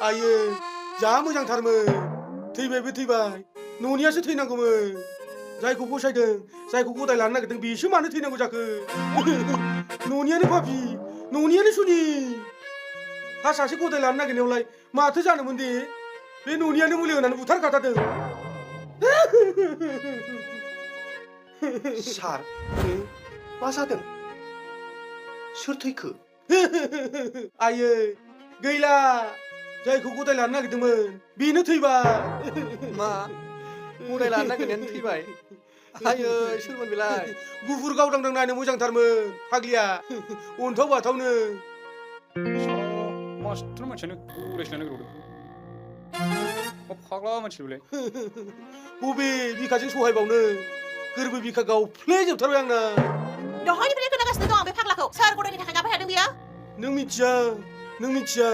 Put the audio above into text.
आयो जा मोजांथारमोन थैबायबो थैबाय न'नियासो थैनांगौमोन जायखौ फसायदों जायखौ गदाय लानो नागिरदों बेसो मानो थैनांगौ जाखो न'नियानो पापि न'नियानो सुनि हा सासे गदाय लानो नागिरनायावलाय माथो जानोमोन दे बे न'नियानो मुलि होनानै बुथारखाथारदों सार मा जादों सोर थैखो आयो गैला जायखौ गदाय लानो नागिरदोंमोन बेनो थैबाय मा गदाय लानो नागिरनायानो थैबाय आयो सोरमोन बेलाय गुफुर गावदांदां नायनो मोजांथारमोन फाग्लिया अन्थाव बाथावनो मास्टार मानसियानो गोरायसोना नागिरबावदों मा फाग्ला मानसि बेलाय बबे बिखाजों सहायबावनो गोरबो बिखा गावफ्लेजोबथारबाय आंना दहायनिफ्रायनो खोनागासिनो दं आं बे फाग्लाखौ सोर गदायनि थाखाय गाबबाय थादों बियो नों मिथिया